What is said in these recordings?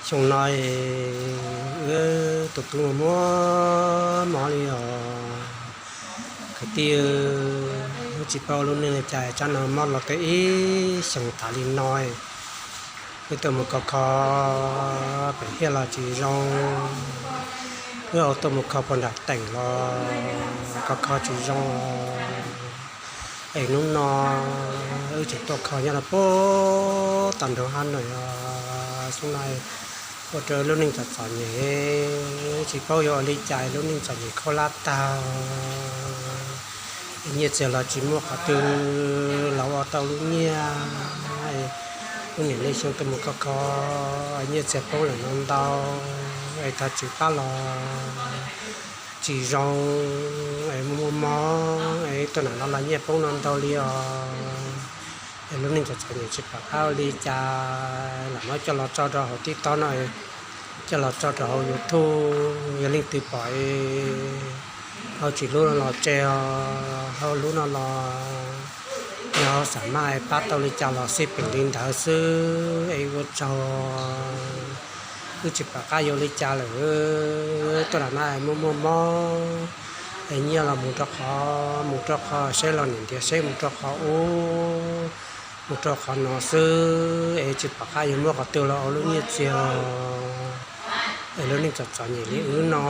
Xyoo no wb tus tub muaj muaj mob li os kwv tij. Wb tsis paub lub neej li cas, tsam no mob los tau ib xyoos tas li no. Wb tuaj mus kho kho pem hiaj los tsis zoo, wb tuaj mus kho puag nram teem los kho kho tsis zoo. Es hnub no wb tseem tuaj kho nyob rau puag tom nroog Hab Noim os. Xyoo no ua rau lub neej txom txom nyem, tsis paub yuav ua li cas, lub neej txom nyem khaub hlab tag. Nyiaj txiag los tsis muaj qhov twg los ua tau lub nyiaj. Lub niam lub xyoo tuaj mus kho kho, nyiaj txiag poob lawm no ntau, es thov tswv pab los tsis zoo, es muaj muaj mob, es tuaj nram no los nyiaj poob no ntau li os. Es lub neej txom txom nyem tsis pom qab ua li cas, lam muab coj los tso rau hauv TikTok no, coj los tso rau hauv YouTube, yog leej twg pom ho tsis hlub no los tseg os, ho hlub no los yog ho xam maj pab tau li cas los xij peem li ntawd xwb es ua tsaug. Wb tsis pom qab yuav li cas lawm, tuaj nram no muaj muaj mob, es nyiaj los mus rau qhov, mus rau qhov seb los niam ntiav seb mus rau qhov ub, mus rau qhov no xwb es tsis pom qab yuav muab qhov twg los ua lub nyiaj txiag. Es lub neej txom txom nyem li wb no,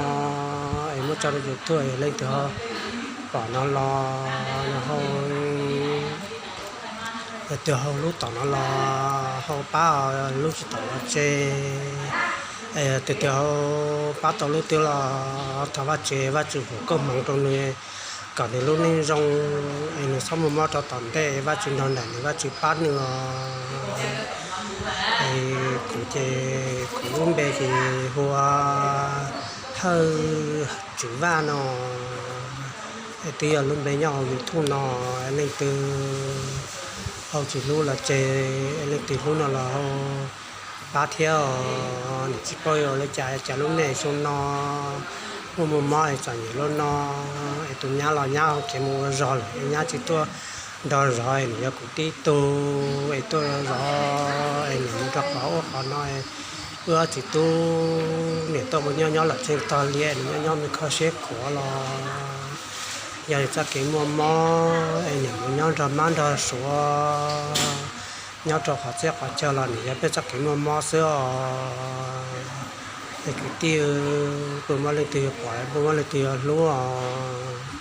es muab tso rau YouTube, leej twg ho pom no los, leej twg ho hlub tom no los ho pab, hlub tsis tom los tseg. Es leej twg ho pab tau lub twg los thov Vajtswv, Vajtswv foom koob hmoov rau nws, kom nws lub neej zoo, es nws txhob muaj mob rau tom ntej, Vajtswv nrog nraim nws, Vajtswv pab nws os. Es kuv ces kuv lub npe ces hu ua Hawj Tswv Vaj no, es twb yog lub npe nyob hauv YouTube no. Leej twg ho tsis hlub los tseg, leej twg hlub no los ho pab thiab os. Nws tsis paub yuav li cas, cas lub neej xyoo no muaj muaj mob es txom nyem li no. Es tus nyab los nyab ho khiav mus ua zog lawm, nyab tsis tuaj nrog zov, es nws yog kuv tib tug es tuaj zov, es niam mus rau qhov ub qhov no, wb ob txiv tub niam tuaj mus nyob nyob lawm tseeb tog li, nws nyob nyob nws kho siab khuav los yog nws txoj kev muaj mob, es niam mus nyob nrog mab nrog suav, nyob rau qhov txhia qhov chaw los nws yog peb txoj kev muaj mob xwb os. Es kwv tij, puas muaj leej twg yuav pom, puas muaj leej twg yuav hlub os?